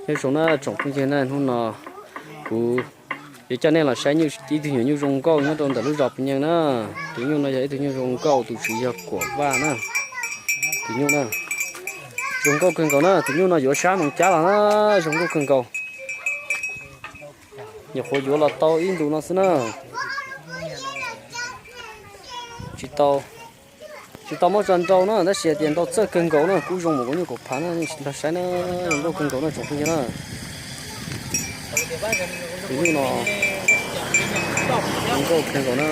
Nyob zoo na tsoom phooj ywg na, hnub no kuv yuav coj nej los saib nyuj, ib tug nyuam nyuj zoo nkauj nyob rau ntawm lub zos Pus Nyeeg na. Tus nyuj no yog ib tug nyuj zoo nkauj, tus tswv yog Kuam Vaj na. Tus nyuj na zoo nkauj kawg nkaus na, tus nyuj no yuav sab moos cab los na, zoo nkauj kawg nkaus. Nyuam qhuav yuav los tau ib ntus no xwb na. Tsis tau, tsis tau muab tso nrau na, tab sis hais tias nrau txawj kawg nkaus na, kub zoo mas kuv nyuj kaum phav na, nej sim nrog saib na, zoo nkauj kawg nkaus na tsoom phooj ywg na. Tus nyuj no zoo nkauj kawg nkaus na.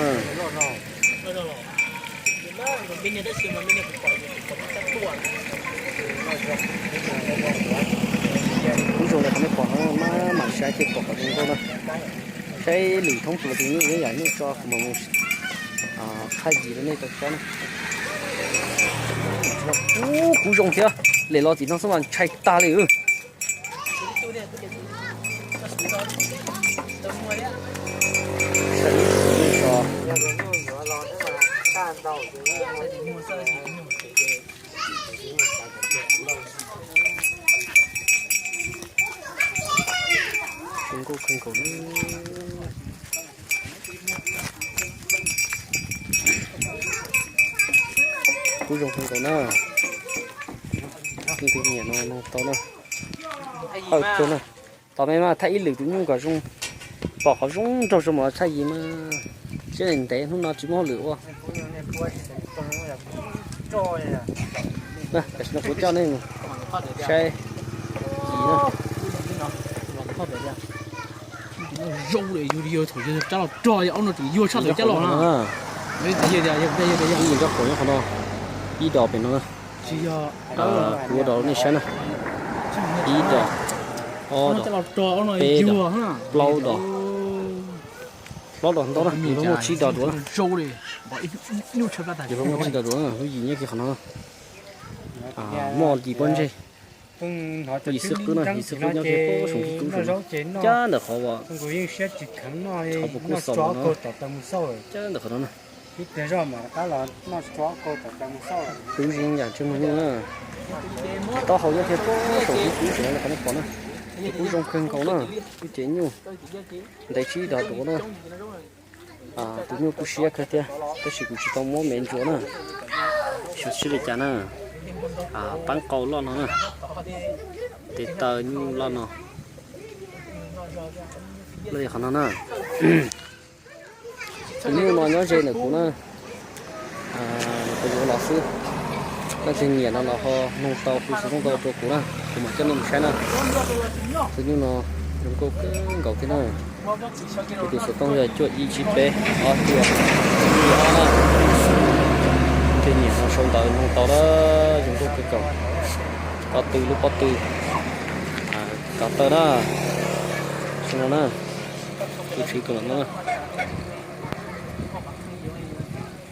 Kub zoo li qhov nej pom no, maj mam saib thiaj pom qhov zoo nkauj na. Saib lwm thoob plaws tus nyuj ib yam nyuj tso kuv mam mus tshaj yim rau nej tau saib na. Ub, kub zoo thiab, lem los tim no xwb mas ntshai tag li. Zoo nkauj kawg nkaus na. Kub zoo kawg nkaus na. Leej twg nyiam no nug tau na. Hawj kawg na. Tos me mas thaij ib lwm tus nyuj kom zoo, pom qhov zoo nraug zoo mas tshaj yim mas. Siab ntev hnub no tsis muaj hauj lwm ua. Tam sim no kuv coj nej mus saib yim na. Zoo li yog thaum yog cab los rog, ob no tseem yuag tshaj thaum cab los na. Ib yim nrab qaum nyob qhov no, ib dos pem no na. Kuv ua dos nej saib na. Ib dos, ob dos, peb dos, plaub dos. Plaub dos ntau na, yus muaj tsib dos duav na. Yus muaj tsib dos duav na, lub yim nyob kiag qhov no. Muaj yim pob ntseg, yim xwb qwb na, yim xwb qwb nyob kiag pob soom kib kub zoo. Cab ntawm qhov uas, qhov puas kuj xaus no. Cab ntawm qhov no na. Lub zeeg yam ntsej muag nyuj na. Taub hau nyob kiag pob soom kib kub tseem no li qhov nej pom na. Tus kub zoo kawg nkaus na, lub cev nyuj ntev tsib dos duav na. Tus nyuj kuj siab kawg thiab, tab sis kuv tsis tau muab me ntsuas na. Xyov siab li cas na. Paab qau loj no na, tes taw nyuj loj no. Loj li qhov no na. Tus nyuj no nyob ze ntawm kuv na, kuv yuav los xwb. Leej twg nyiam no los ho nug tau hu xov tooj tau rau kuv na, kuv mam coj nej mus saib na. Tus nyuj no zoo nkauj kawg nkaus thiab na. Kuv tus xov tooj yog cuaj ib tsib peb ob cuaj ib ob na. Leej twg nyiam no sau ntawv nug tau na, zoo nkauj kawg nkaus. Pob tw lub pob tw, kov taw na. Saib no na, kuv tshwv kaus ntawm no na.